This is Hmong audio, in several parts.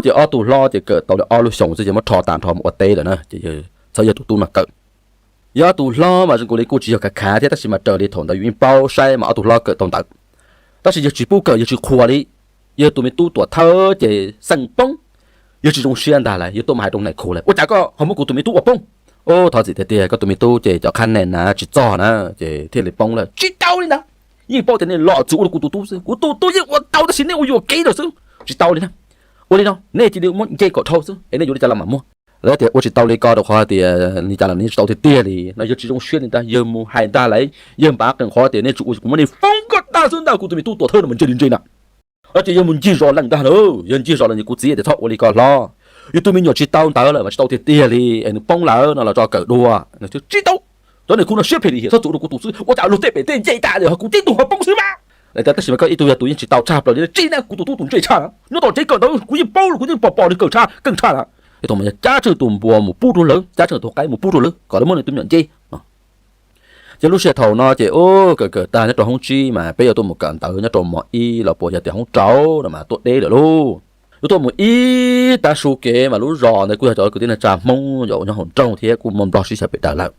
Ces ob tug hlob ces kawm tau li ob lub xyoos xwb ces muab rho tas nrho mus ua teb lawm na, ces txhawv yawg tus tub no kawm. Yog ob tug hlob mas zoo nkaus li kuj tsis yog khav khav thiab, tab sis mas raws li thaum ntawd yus yeej paub saib mas ob tug hlob kawm tau ntawv, tab sis yawg tsis pub kawm, yawg tsis qhuas li. Yawg tus me tub tuam thawj ces xeem poob, yawg tsis zoo siab ntag lawm, yawg tuaj mus hais rau nais khu lawm, ua cas koj ho muab kuv tus me tub ua poob? Ub, thov txim tiag tiag, koj tus me tub ces cov qhab nees na tsis txog na, ces thiaj li poob lawm. Tsis tau li ntawd, yeej paub tias nej los txwv ua rau kuv tus tub xwb, kuv tus tub yeej ua tau tab sis nej ua yuam kev lawm xwb. Tsis tau li na, ua li no nej cia li muab nce kom dhau xwb es nej yuav li cas los mam muab. Lawv tias ua tsis tau li ko rau qhov tias li cas los nej tsis tau tiag tiag li no, yawg tsis zoo siab li ntag, yawg mus hais ntag lawm, yawg npav qees qhov tias nej tsis ua kuv muab nej foob koj tag xwb ntag, kuv tus me tub tuam thawj no mas ntse li ntse na. Ces yawg mus ncig zos leej ntag na, yawg ncig zos leej, kuv txiv tias txhob ua li ko hlob, yus tus me nyuam tsis tau ntawv lawm mas tsis tau tiag tiag li es nws poob lawm no los tso kawm dua. Tsis tau, cov nais khu no siab phem lim hiam, txhob txwv rau kuv tus xwb, ua cas luag tej pem tej nce tas lawm ho kuv tib tug ho poob xwb mas. Lawv tias tab sis mas koj ib tug yog tus yeej tsis tau tshaj plaws li, tsis na, kuv tus tub tus ntse tshaj, nyob tom tsev kawm ntawv kuv yeej paub los kuv yeej pom pom nws kawm tshaj keej tshaj lawm. Tus mas yog cab tsheej tus npua mus pub rau lawv, cab tsheej tus qaib mus pub rau lawv kom lawv muab nws tus me nyuam nce. Ces lub sij hawm thaum no ces ub, kawm kawm tag nyob rau hoob tsib mas peb yuav tuaj mus kawm ntawv nyob rau mos ib los puas yog tias hoob rau no mas tuaj deb lawm lauj. Yuav tuaj mus ib tav su kev mas lub zos ntawd kuj yog cov kwv tij neej tsa Hmoob nyob hauv nroog thiab kuj muaj Nplog sib xyaw pem daws lawm.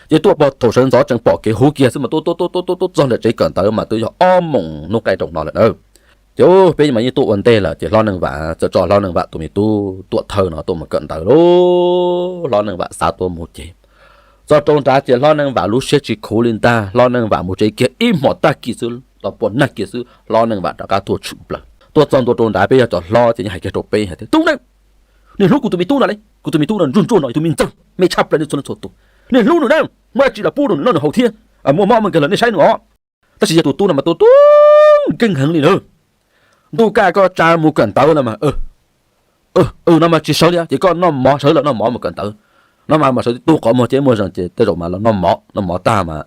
Ces tuaj pog thaum sawv ntxov tseem pom kev huv kiag xwb mas tuaj tuaj tuaj tuaj tuaj txog nram tsev kawm ntawv mas twb yog ob moos hnub qaij nroos no lawm na. Ces peb mas yeej tuaj ua ntej lawm ces hlob Neej Vam txawm tso hlob Neej Vam tus me tub tuam thawj no tuaj mus kawm ntawv lauj. Hlob Neej Vam xav tuaj mus ces txog rau nrad ces hlob Neej Vam lub siab tsis khuv li ntag, hlob Neej Vam mus tsev kiag ib hmos tag kis xwb, tau puas nag kiag xwb hlob Neej Vam rov qab tuaj tshwm plaws. Tuaj txog ntua rau nrad peb yog cov hlob ces yeej hais kiag rau peb hais tias, tub neej, nej hlub kuv tus me tub no li, kuv tus me tub no ntsuag ntsuag no, tus me ntxawg me tshaj plaws nej txhua leej txhua tus. Nej hlub nws na, muaj dab tsi los pub rau nws noj nws haus thiab, muaj mob muaj nkeeg los nej saib nws os. Tab sis yog tus tub no mas tus tub nkeeg heev li na. Ntuj kaj koj tsa mus kawm ntawv no mas, no mas tsis sawv li ces koj noj mov, sawv los noj mov mus kawm ntawv. No mas mas sawv tib tug qhov muag ces muag zees ces tej zaum mas los noj mov, noj mov tag mas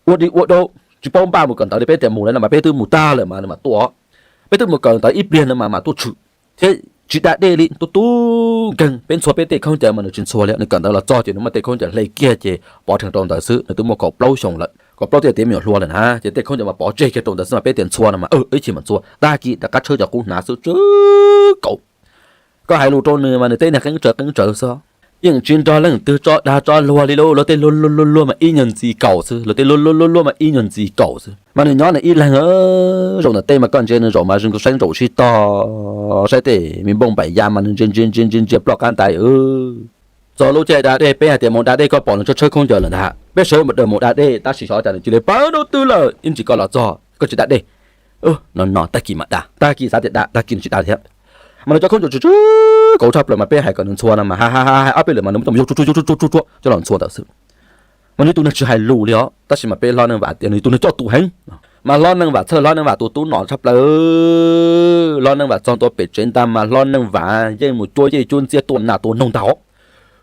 ua di ua dau, tsis paub npaj mus kawm ntawv li, peb tias mus lawm no mas peb twb mus tag lawm mas nws mam tuaj. Peb twb mus kawm ntawv ib pliag no mas mam tuaj tshwm thiab tsis da dej li, tub tub nkeeg. Peb ntxhua peb tej khaub ncaws mas nws tsis ntxhua li, nws kawm ntawv los txog ces nws muab tej khaub ncaws hle kiag ces pov rhees rau ntawd xwb, nws twb muaj kaum plaub xyoos lawm, kaum plaub tej tiav me nyuam hluas lawm na, ces tej khaub ncaws mas pov tseg kiag rau ntawd xwb mas peb tias ntxhua no mas ib chim mam ntxhua, tag kis rov qab tshawb cov qub hnav xwb, tswb kaum. Koj hais lus rau nws mas nws teb niag qeeb tsawv qeeb tsawv xwb, yeej tsis nrog leej twg tso dag tso luag li lauj, luag tej luag luag luag luag mas ib nyuag ntxi kaum xwb, luag tej luag luag luag luag mas ib nyuag ntxi kaum xwb. Mas nws nyob nws ib leeg, zaum ntawm tej mas koj ntsia nws zaum mas zoo saib ntsaum sib tog, saib tej me npauj npaim ya mas nws ntsia ntsia ntsia ntsia ntsia ploj qab ntais. Txog lub caij da dej peb hais tias mus da dej koj pom nws tshawb tshawb khaub ncaws lawm ntag, peb sawv mus da dej tab sis xyov cas nws cia li pawv dub twb lawm ib ntsis koj los txog koj tsis da dej. No no tag kis mam da, tag kis xav tias da tag kis nws tsis da thiab. Mas nws cov khaub ncaws tsw tsw kauv tshaj plaws mas peb hais kom nws ntxhua no mas ha ha ha hais ob peb lwm mas nws muab coj mus yug tsuag tsuag tsuag tsuag tsuag coj los ntxhua ntawd xwb. Mas nws tus neeg tsis hais lus li os, tab sis mas peb hlob Neej Vam tias nws tus neeg coj tus heev. Mas hlob Neej Vam txhawj hlob Neej Vam tus tub nom tshaj plaws. Hlob Neej Vam txog ntua pem tsev ntag mas hlob Neej Vam yeej mus cuab yej cuab ntxiab tua nas tua noog ntag os.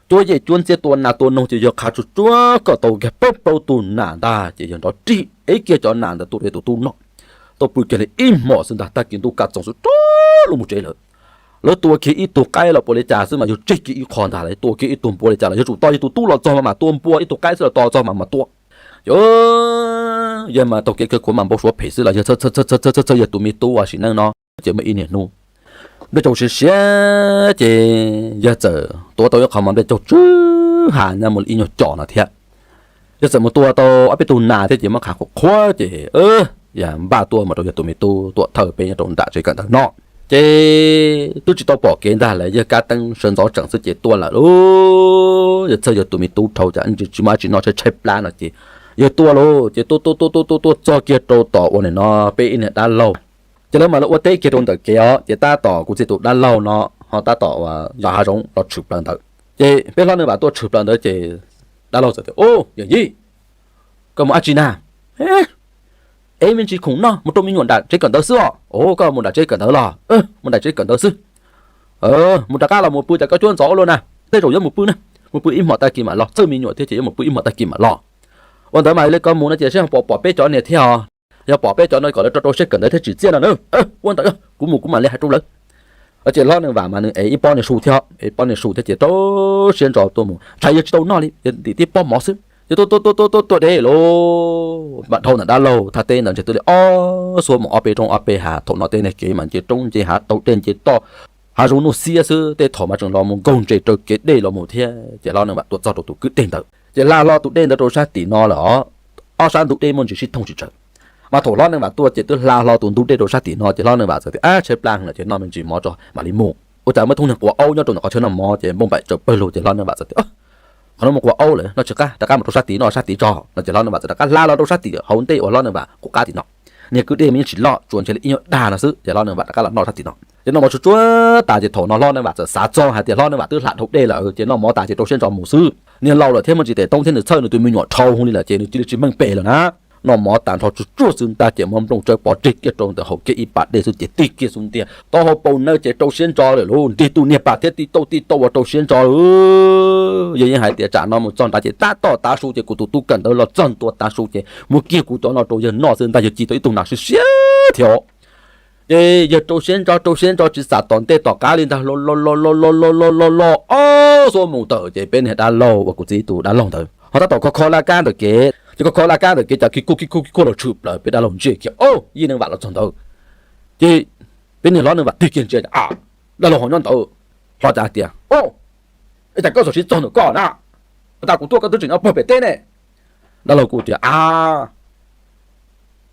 Cuab yej cuab ntxiab tua nas tua noog ces yawg qhav tsuag tsuag kom tau kiag plaub plaub tug nas ntag ces yawg nrov rig ev kiag cov nas ntawd tuaj rau tus tub noj. Tau pw kiag li ib hmos xwb ntag, tag kis ntuj kaj txoog xwb rov los mus tsev lawm. Lawv tua kiag ib tug qaib los puas li cas xwb mas yawg tseg kiag ib qho ntag, lawv tua kiag ib tug npua li cas los yawg tsum tos yawg tus tub los txog mas mam tua, npua ib tug qaib xwb los tos txog mas mam tua. Yawg mas taug kev kawg khuav mas npau suav phem xwb los yawg txhawj txhawj yawg tus me tub ua sim neej no. Ces muaj ib niag hnub nplej caug siav siav ces yawg txawm tua tau ib qho mov nplej caug tsw ha nyob mus li ib nyuag com no thiab. Yawg txawm mus tua tau ob peb tug nas thiab ces muab qhav qhuav qhuav ces yawg npaj tuaj mus rau yawg tus me tub tuam thawj peb nyob rau nram tsev kawm ntawv no. Ces twb tsis tau pom kev ntag lawm, yawg kab teeb sawv ntxov tseem xwb ces tuaj lawm lauj. Yawg txhawj yawg tus me tub dhau cas tsis muaj dab tsi noj tshaib tshaib plab no ces yawg tuaj lauj. Ces tuaj tuaj tuaj tuaj tuaj tuaj txog kiag rau tom ua nim no peb ib niag dab laug. Ces lawv mas lawv ua teb kiag rau ntawm kev os, ces tab tom kuv txiv tus dab laug no ho tab tom yos hav zoov los tshwm plaws ntawd. Ces peb hlob Neej Vam tuaj tshwm plaws ntawd ces dab laug txawm tias, Ub, yawm yij, koj mus dab tsi na? Ev me ntsis khoom noj mus rau me nyuam nram tsev kawm ntawv xwb os. Ub, koj mus nram tsev kawm ntawv los? Mus nram tsev kawm ntawv xwb. Mus rov qab los mus pw, cas koj cuab ntxov ua luaj na? Tej zaum yuav mus pw na, mus pw ib hmos tag kis mam los, txhawj me nyuam thiab ces yuav mus pw ib hmos tag kis mam los. Ua ntawd mas li koj mus no ces seb ho pom peb cov niag thiab os. Yog pom peb cov no kom lawv rau rau siab kawm ntawv thiab tsim txiaj no na. Ua ntawd kuv mus kuv mam li hais rau lawv. Ces hlob Neej Vam mas nws ev ib pob niag su thiab, ev pob niag su thiab ces rau siab ntso tuaj mus, ntshai yawg tsis tau noj li, yawg ntim tib pob mov xwb. Ces tuaj tuaj tuaj tuaj tuaj deb lauj, mam dhau ntawm dab laug thaj teb ntawd ntshe twb li ob xuab moos ob peb roob ob peb hav, thaum no tej niag kev mas nce roob nce hav taug dej nce toj hav zoov nuj xiab xwb, tej thaum mas tseem los mus nkaug ntses raws kev dej los mus thiab. Ces hlob Neej Vam tuaj txog rau tus kwj dej ntawd ces hla hlo tus dej ntawd rau sab tim no lawm os, ob sab ntug dej muaj ntsis sib thooj tsis tsawg. Mas thaum hlob Neej Vam tuaj ces twb hla hlo tus ntug dej rau sab tim no ces hlob Neej Vam txawm tias, Ab, tshaib plab heev lawm ces noj me ntsis mov tso mam li mus. Ua cas muaj ib tug niag quav aub nyob rau ntawm qhov chaw noj mov ces npauj npaim tsawv pawg lug ces hlob Neej Vam txawm tias, Qhov no muaj quav aub lawm, noj tsis qab, rov qab mus rau sab tid noj sab tid tso no. Ces hlob Neej Vam txawm rov qab hla los rau sab tim hauv ntej uas hlob Neej Vam qub qab tim no. Niag kwj dej mas yeej tsis loj, tsuas ntshe li ib nyuag dag no xwb ces hlob Neej Vam rov qab los noj sab tim no. Ces noj mov tsuag tsuag tas ces thaum no hlob Neej Vam txawm xav txog hais tias hlob Neej Vam twb hla dhau dej lawm ces noj mov tas ces rau siab ntso mus xwb. Niag laus lawm thiab muaj ntsis tes toob thiab nws txhawj nws tus me nyuam dhau hwv li lawm ces nws cia li tsis meej pem lawm na. Noj mov tas nrho tsuag tsuag xwb ntag ces muab nplooj tsawb pov tseg kiag rau ntawm hauv kiag ib pas dej xwb ces tig kiag xub ntiag taub hau paus nawb ces rau siab ntso lawm lauj. Nrig tus niag pas thiab tib tauj tib tauj ua rau siab ntso. Yog yeej hais tias tsam no mus txog nrad ces tab tom tav su ces kuv tus tub kawm ntawd los txog ntua tav su ces muab kiag kuv cov no rau yawg noj xwb ntag, yawg ci tau ib tug nas siab siab thiab. Ces yawg rau siab ntso rau siab ntso tsis xam tom ntej tom qab li ntag, los los los los los los los los ob xuab moos tawm ces peb niag dab laug uas kuv txiv tus dab laug ntawd ho tab tom kho kho laj kab ntawm kev. Ces kho kho laj kab ntawm kev cas ki kuj ki kuj ki kuj los tshwm plaws peb dab laug ntsej kiag, Yij Neej Vam los txog ntawd. Ces peb niag hlob Neej Vam tig kiag ntsia, A, dab laug ho nyob ntawd. Hlob cas tias, O, es cas koj txawm siv txog ntawm koj na? Puas tas kuv tuaj koj twb tseem nyob puag pem teb ne? Dab laug kuj tias, A,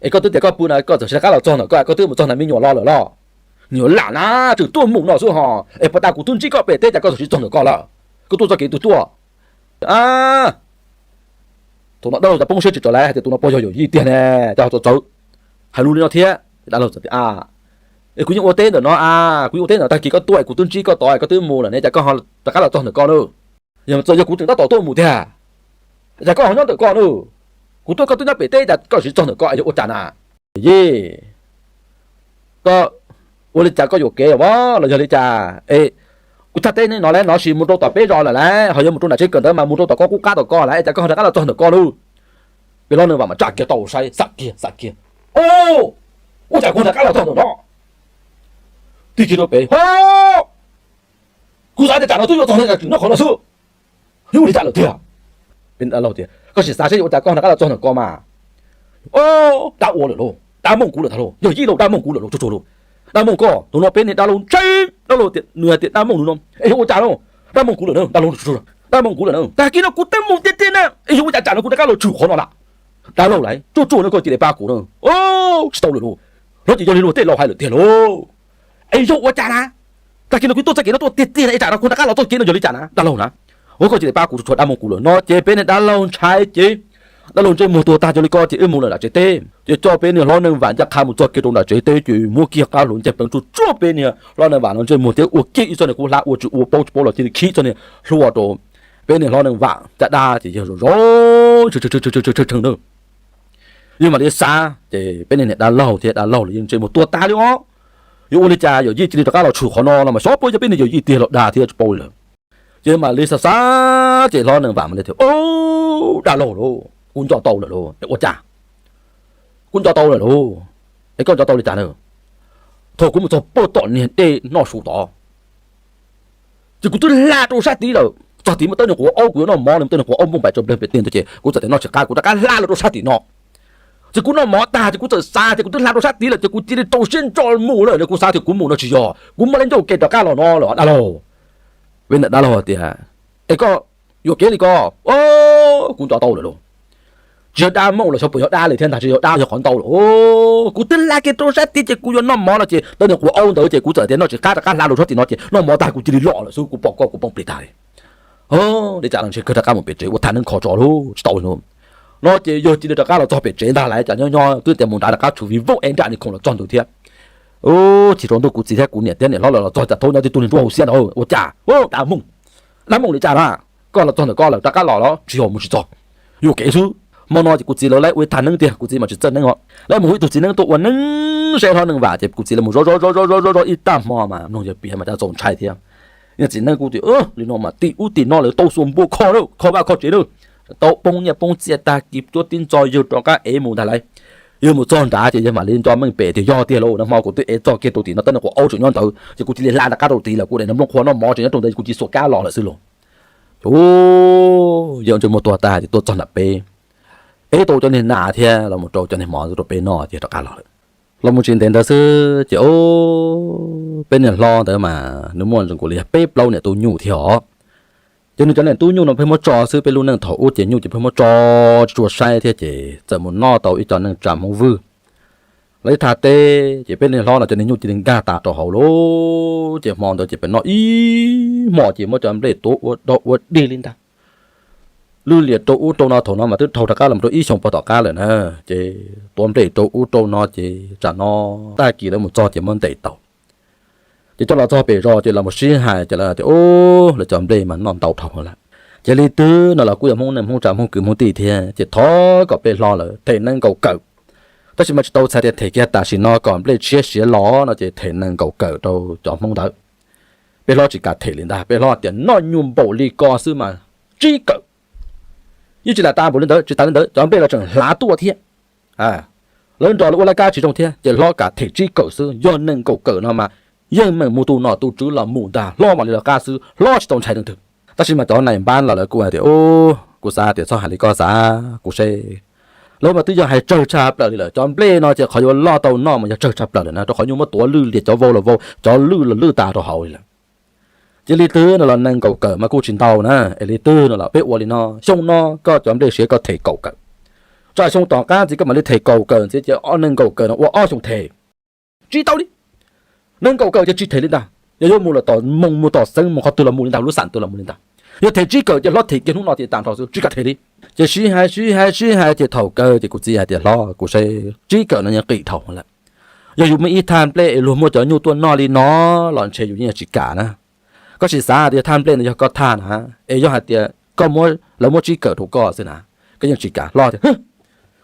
es koj twb tias koj pw na, koj txawm siv rov qab los txog ntawm koj, koj twb mus txog ntawm me nyuam los lawm los? Nyuam lam na, tseem tuaj mus no xwb ho. Es puas tas kuv twb ntsib koj pem teb cas koj txawm siv txog ntawm koj lawm? Koj tuaj txoj kev twg tuaj? A, thaum no dab laug cas poob siab tsis tso lawm hais tias tus no puas yog yawm yij tiag ne, cas ho txawv txawv hais lus li no thiab. Dab laug txawm tias, A, es kuv yeej ua teb ntawm no a, kuv yeej ua teb ntawm tag kis koj tuaj es kuv twb ntsib koj tod es koj twb mus lawm ne, cas koj ho rov qab los txog ntawm koj na? Yog txawm yog kuv tseem tab tom tuaj mus tiag, cas koj ho nyob ntawm koj na? Kuv tuaj koj twb nyob pem teb cas koj siv txog ntawm koj es yog ua cas na? Yij, koj ua li cas koj yuam kev os los yog li cas es kuv thaj teb no lawm no sis mus rau tom peb zos lawm lauj, ho yuav mus rau nram tsev kawm ntawv mas mus rau tom koj qub qab tom koj lawm es cas koj ho rov qab los txog ntawm koj lauj? Peb hlob Neej Vam mas tsa kiag tau saib xam kiag xam kiag, O, ua cas kuv rov qab los txog ntawm no? Tig kiag rau pem, Ho, kuv xav tias tsam no twb yuav txog ne, tseem nyob qhov no xwb, yog ua li cas lawm tiag? Peb dab laug tias, Koj sim xav seb yuav ua cas koj rov qab los txog ntawm koj mas. O, dab ua lawm lauj, dab mooj kuv lawm ntag lauj, yog yij laus dab mooj kuv lawm lauj, tsuag tsuag lauj. Dab mooj koj, tus no peb niag dab laug ntshai, dab laug tias nws hais tias dab mooj nws no es yog ua cas lauj, dab mooj kuv lawm na, dab laug, dab mooj kuv lawm na, tag kis no kuv twb mus tiag tiag na es yog ua cas tsam no kuv rov qab los tshwm qhov no lawm? Dab laug lauj, tsuag tsuag no koj cia li pab kuv na, tsis tau lawm lauj. Hlob ces yog li luag tej laus hais lawm tiag lauj. Es yog ua cas na? Tag kis no kuv tuaj txoj kev no tuaj tiag tiag na es tsam no kuv rov qab los txoj kev no yog li cas na dab laug na? Ua koj cia li pab kuv tsuag tsuag, dab mooj kuv lawm no ces peb niag dab laug ntshai ces dab laug ntsej muag tuag tag, Yog li ko ces wb mus lawm nram tsev teb. Ces coj peb niag hlob Neej Vam ncaj qha mus txog kiag rau nram tsev teb ces muab kiag qab hluas ncaig pleev tsuag tsuag peb niag hlob Neej Vam no ntsej muag thiab ua kiag ib txoj niag kub hlab ua tsis ua paub tsis paub los cia li khib txoj niag hlua rau peb niag hlob Neej Vam caj dab ces yawg zom zaws tshee tshee na. Yawg mam li xav ces peb niag niam dab laug thiab dab laug los yeej ntsej muag tuag tag li os. Yuav ua li cas yawm yij cia li rov qab los tshwm qhov no los mas xyov puas yog peb niag yawm yij tiag los dag thiab tsis paub li lawm. Ces mam li xav xav ces hlob Neej Vam mam li tias, Dab laug lauj, kuv nco tau lawm lauj. Es ua cas? Kuv nco tau lawm lauj. Es koj nco tau li cas na? Thaum kuv mus txog puag tom niag dej noj su tod ces kuv twb hla rau sab tid lawm. Txog tid muaj tawb niag quav aub, kuv yuav noj mov, muaj tawb niag quav aub nplooj npaim tsawv nplawg pem teg ntawd ces kuv txawm tias noj tsis qab, kuv rov qab hla los rau sab tim no. Ces kuv noj mov tag ces kuv txawm xav tias kuv twb hla rau sab tid lawm ces kuv cia li rau siab ntso mus lawm, kuv xav tias kuv mus no tsis yog, kuv mam li ncauj kev rov qab los no lawm dab laug. Peb niam dab laug tias, Es koj yuam kev li ko? Kuv nco tau lawm lauj. Tsis yog dab mooj los xyov puas yog dab li thiab ntag, tsis yog dab, yog qhov ntau lawm. Kuv twb hla kiag rau sab tid ces kuv yuav noj mov no ces tawb niag quav aub ntawd ces kuv txawm tias noj tsis qab rov qab hla rau sab tim no ces noj mov tag kuv cia li los lawm xwb, kuv pom koj kuv poob plig tag li. Li cas los ntshe kawg rov qab mus pem tsev ua thaj neeb kho tso lauj, tsis tau li no. No ces yawg cia li rov qab los txog pem tsev ntag lauj, cas nyob nyob twb tias mus nrad rov qab tshwm vij vooj es nram ni khoom los txog ntawd thiab. Chim tsaus ntuj kuv txiv thiab kuv niam thiab niam hlob lawv los txog cas thaub nyob tib tug niag nruab hauv xiab ntawd ua cas, dab mooj, dab mooj li cas na, koj los txog ntawm koj lawm rov qab los los tsis yog mus tsis txog, yuam kev xwb. Hmo no ces kuv txiv lawv laib ua ib thaj neeb tiag, kuv txiv mas tsis txawj neeb os, laib mus hu ib tug txiv neeb tuaj ua neeb seb hlob Neej Vam ces kuv txiv lawv mus zov zov zov zov zov zov ib tag hmo mas mloog yawg piav mas cas txaus ntshai thiab. Yog txiv neeb kuj tias, Li no mas tim ub tim no lawv tau xuas npua kho na, kho vaj kho tsev na, tau poob nyiaj poob txiaj tag kis cuab tib ntxo yawg rov qab ev mus ntag lauj. Yawg mus txog nrad ces yawg mam li nco meej pem tias yog tiag lauj, nag hmo kuv twb ev txog kiag rau tim no tawb niag quav aub tseem nyob ntawd ces kuv cia li hla rov qab rau tid lawm, kuv daim nplooj qhuav noj mov tseem nyob rau ntawd kuv cia li xuas kab los lawm xwb lauj. Yawg ntsej muag tuag tag ces tuaj txog nram peb, ev tau cov niag nas thiab los mus rau cov niag mov rau peb noj ces rov qab los lawm. Los mus tsis ntev ntawd xwb ces o, peb niag hlob ntawd mas nws muaj zoo nkaus li yog peb plaub niam tub nyuj thiab os. Ces nws cov niam tub nyuj no pheej muab tso xwb, peb lub neej thaum ub ces nyuj ces pheej muab tso tsis tshua saib thiab ces txawm mus noj tau ib co neej tsa Hmoob Vwj los ib thaj teb. Ces peb niag hlob no cov niag nyuj cia li nkag tas rau hauv lawm. Ces hmo ntawd ces peb noj ib hmos ces muab cov nplej tuav ua dog ua dig li ntag. Lwj liam rau ub rau no, thaum no mas twb dhau rov qab los rau ib xyoos pog tom qab lawm na. Ces tuav nplej rau ub rau no ces tsam no tag kis lawv mus txog ces muab ntes tau. Ces coj los txog pem zos ces los mus sib hais ces lawv tias, Ub, lawv cov nplej mas noj ntau dhau lawm. Ces li twg no los kuj yog Hmoob neej Hmoob tsa Hmoob kwv Hmoob tij thiab, ces thov kom peb hlob lawv them nees nkaum kawm. Tab sis mas tsis tau txhais tias them kiag tam sim no kom nplej tshiab siav los no ces them nees nkaum kawm rau cov Hmoob ntawd. Peb hlob tsis kam them li ntag, peb hlob tias noj nyuag npaum li ko xwb mas tsib kawm. Yeej tsis lam tas npaum li ntawd, tsis tas li ntawd cov nplej los tseem hlav tuaj thiab. Lawv nrog lawv ua laj kab tsis zoo thiab ces hlob kam them tsib kawm xwb, yog nees nkaum kawm no mas yeej meem mus tus nom tus tswv los mus ntag, hlob mam li lawv qab xwb, hlob tsis tau ntshai leej twg. Tab sis mas cov nais npab los lawv kuj hais tias, Ub, kuv xav tias txhob hais li koj xav, kuv seb. Lawv mas twb yog hais tsawg tshaj plaws li lawm, cov nplej no ces qhov yuav loj tau noj mas yog tsawg tshaj plaws lawm na, rau qhov nyuj muab tuav lwj liam cov vau los vau, cov lwj los lwj tas rau hauv li lawm. Ces li twg no los nees nkaum kawm mas kuj tsis ntau na, es li twg no los peb ua li no, xyoo no koj cov nplej siav koj them kaum kawm, tsam xyoo tom qab ntxiv koj mam li them kaum kawm ntxiv ces ob nees nkaum kawm no ua ob xyoo them. Tsis tau li. Nees nkaum kawm ces tsis them li ntag, yog yuav mus los tom moo mus tom xeev mus qhov twg los mus li ntag, lub xam twg los mus li ntag. Yog them tsib kawm ces hlob them kiag hnub no ces tag nrho xwb, tsis kam them li. Ces sib hais sib hais sib hais ces thaum kawg ces kuv txiv hais tias, Hlob, kuv saib tsib kawm no yeej qis dhau lawm. Yog yus muaj ib thaj nplej es luag muaj cov nyuj tuaj noj li no los ntshe yus yeej tsis kam na. Koj sim xav tias thaj nplej no yog koj thaj na, es yog hais tias koj muab, lawv muab tsib kawm rau koj xwb na, koj yeej tsis kam. Hlob tias,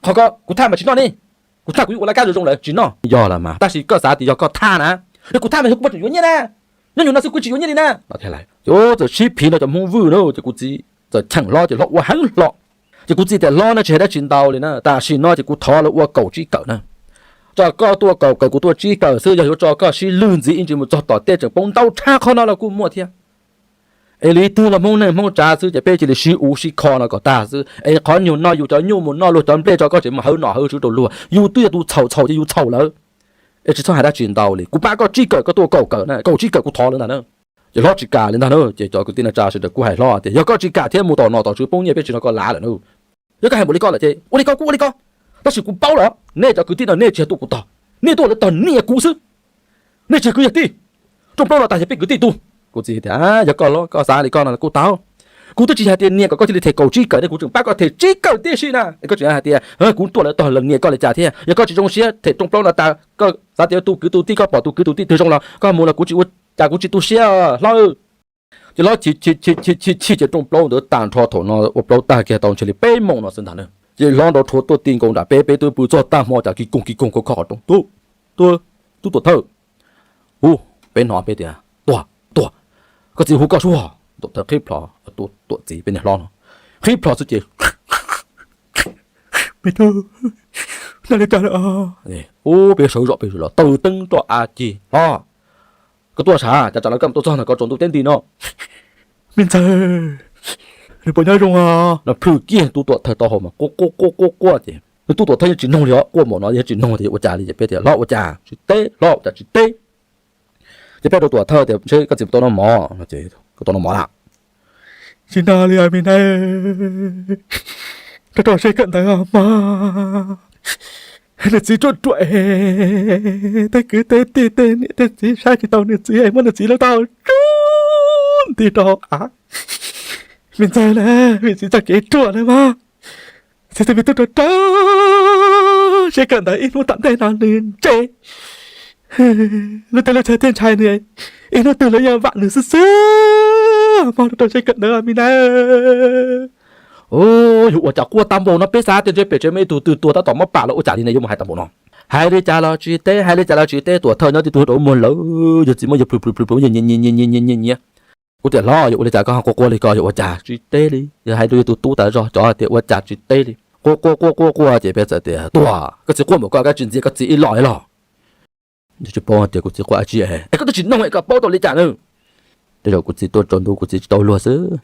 Qhov ko kuv thaj mas tsis noj ne, kuv thaj kuv yuav ua laj kab zoo zoo lawm tsis noj. Yog los mas, tab sis koj xav tias yog koj thaj na, yog kuv thaj mas yog kuv puas tseem yuav nyiaj na, nyob nyuag no xwb kuv tsis yuav nyiaj li na no thiab lawm. Ces txawm sib phiv no cov Hmoob Vwj na, ces kuv txiv txawm cheem hlob ces hlob ua heev hlo. Ces kuv txiv tias, Hlob, nej tsis hais dab tsi ntau li na, tam sim no ces kuv thov lawv ua kaum tsib kawm na. Tso koj tuaj kaum kawm kuv tuaj tsib kawm xwb, yog yuav tso koj sib lwg ntxiv ib ntsis mus txog tom tej tseem poob ntau tshaj qhov no los kuj muaj thiab. Es li twg los Hmoob neej Hmoob tsav xwb ces peb cia li sib uv sib kho no kom tag xwb. Es qhov nyuag no yus cov nyuj mus noj luag cov nplej tso koj tseem mus hawv nom hawv tswv rau luag, yus twb yog tus txhaum txhaum ces yus txhaum lawm. Es tsis txhob hais dab tsi ntau li, kuv pab koj tsib kawm koj tuaj kaum kawm na, kaum tsib kawm kuv thov lawv ntag na. Ces hlob tsis kam li ntag na, ces cov kwv tij neej tsa sawv daws kuj hais hlob tias, Yog koj tsis kam thiab mus tom nom tom tswv poob nyiaj peb tsis nrog koj lav lawm na. Yog koj hais npaum li koj lawm ces ua li koj kuj ua li koj. Tab sis kuv paub lawm, nej cov kwv tij no nej tsis yog tuaj kuv tog, nej tuaj lawv tog niam kuv xwb. Nej tsis yog kwv yog tij. Rooj plaub no tag yog peb kwv tij tu. Kuv txiv tias, Yog koj los koj xav li koj no kuj tau. Kuv twb tsis yog hais tias niam kom koj cia li them kaum tsib kawm ne, kuv tseem pab koj them tsib kawm tib si na. Es koj tseem hais tias kuv tuaj lawv tog los niam koj li cas thiab? Yog koj tsis zoo siab them rooj plaub no tas, koj xav tias tu kwv tu tij, koj pom tus kwv tus tij twg zoo los koj mus los kuv tsis ua cas, kuv tsis tu siab hlob. Ces hlob chim chim chim chim chim ces rooj plaub ntawd tag nrho, thaum no ua plaub tag kiag tau ntshe li peb moos no xwb ntag na. Ces hlob nrov rhuav tuaj ti nkaus nram peb, peb twb pw txog tag hmo cas kis koog kis koog khov kho rooj, Tub, tub, tub tuam thawj. Ub, peb hnov peb tias, Tuam, tuam. Koj txiv hu koj suab. Tuam thawj qhib plho, tuam txiv peb niag hlob no qhib plho xwb ces, Me tub, noj li cas lawm? Ub, peb sawv zom peb sawv los taw teeb roj a ci, Hlob, koj tuaj sav, cas tsam no koj tuaj txog ntawm ko tsaus ntuj teb nti no? Me ntxawg, nws puas nyob zoo os? No plhws kiag tub tuam thawj taub hau mas quaj quaj quaj quaj quaj ces nws tub tuam thawj yeej tsis noog li os, quaj npaum no yeej tsis noog tias yuav ua cas li. Ces peb tias, Hlob ua cas tsis teb, hlob ua cas tsis teb? Ces peb rau tuam thawj tias, Ntshe koj txiv tau noj mov. Koj tau noj mov lawm? Tsis noj li me ntxawg, rau rau seb kawm ntawv mog. Nws txiv ruam ruam, tej kwv tej tij tej niam tej txiv saib tsis tau nws txiv, muab nws txiv lub taub hau tsuj nti rau hauv av. Me ntxawg na, me txiv txoj kev ruam na mog. Txiv tus me tub rau rau seb kawm ntawv ib hnub tom ntej no nws ntse, lub teb lub chaw thiaj ntshai nws, ib hnub twg lawv yeej vam nws xwb xwb mog, rau rau seb kawm ntawv me ntxawg. Yuav ua cas quaj tag npaum no, peb xav tias ntshe pem tsev muaj ib tug twg tuag tab tom mob pam los ua cas li ne, yuav mus hais tag npaum no. Hais li cas los tsis teb, hais li cas los tsis teb, tuam thawj nyob tib tug rau muag lawm, yog txiv muab yawg plhws plhws plhws plhws nyiav nyiav nyiav nyiav. Kuv tias, Hlob, yuav ua li cas koj ho quaj quaj li ko, yuav ua cas tsis teb li, yog hais rau yog tus tub tas zog, cov tias ua cas tsis teb li. Quaj quaj quaj quaj quaj ces peb txawm tias, Tuam, koj txiv quaj npaum ko koj tsis ntxias koj txiv ib los los? Tsis paub tias kuv txiv quaj dab tsi es koj twb tsis noog es koj paub tau li cas na. Tej zaum kuv txiv tuaj tsaus ntuj kuv txiv tsis tau luag xwb.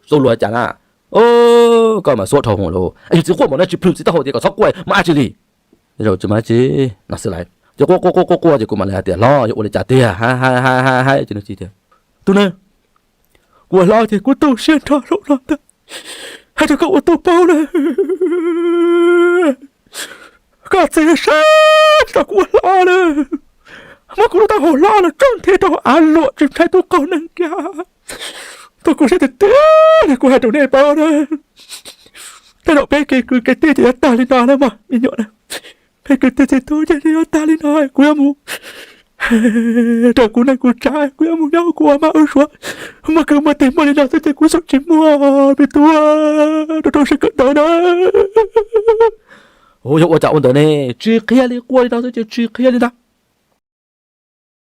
Tsis tau luag cas na? Koj mas xuab dhau hwv lauj, yog txiv quaj npaum no tsis plhws txiv taub hau tias kom txhob quaj mas dab tsi li. Zaum tsis mas tsis no xwb lawm ces quaj quaj quaj quaj quaj ces kuv mam li hais tias, hlob, yog ua li cas tiag? Hais hais hais hais ces nws txiv tias, tus neeg, kuv ua hlob ces kuv tu siab nrho hlob no ntag. Hais rau koj ua tub paub na, koj txiv saib tsis tau kuv ua hlob na, muab kuv lub taub hau hlob no tso nthi rau av luam tsis ntshai tub qaug neeg kiag. Tau kuv siab tiag tiag li kuv hais rau nej paub na. Tej zaum peb kev kwv kev tij ces yuav tag li no na mog me nyuam na. Peb kwv tij txiv tub ces yuav tag li no, kuv yuav mus rau kuv neej kuv tsav, kuv yuav mus nyob kuv ua mab ua suav. Muaj kwv muaj tij muaj li no xwb ces kuv xub tsis muaj me tub, rau rau siab kawm ntawv na. Yog ua cas ua ntawd ne, tsis qhia li, quaj li no xwb ces tsis qhia li ntag.